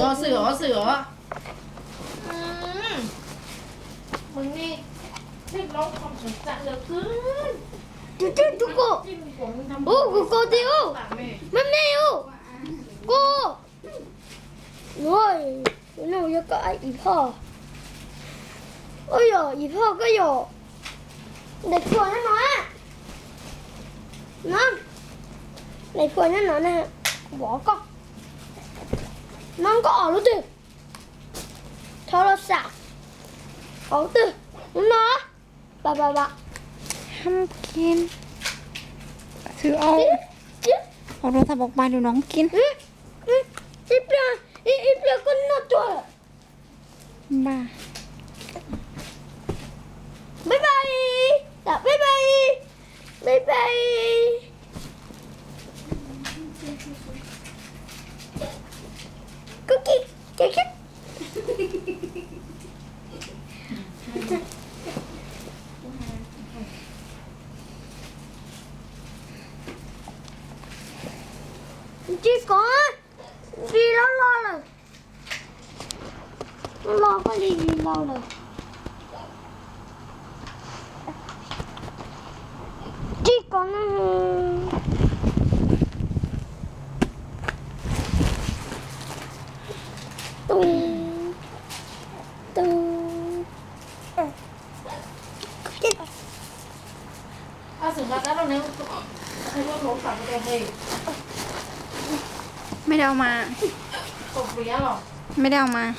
Xwm os, xwm os, xwm os. Tus twb tus ko. Ub, kuv ko tiag ub. Me me ub. Ko. Ua, no yog koj ib phoj. Ua yog ib phoj koj yog. Daim phua nyob no. No. Daim phua nyob no na. Kuv pov koj. No koj ob lub twg. Thov los sam. Ob lub twg. Lub no. Ba ba ba. Ham kin. Xwb au. Au rau tha pov pais rau noov kin. Ib pliag, ib pliag koj noj tuag. Ba. Bye bye. Bye bye. Bye bye. Cookie, cookie. Tsis kov, tsis loj loj lawm. Loj koj li tsis loj lawm. Tsis kov na. Tus, tus. Mej đau mà. Mej đau mà.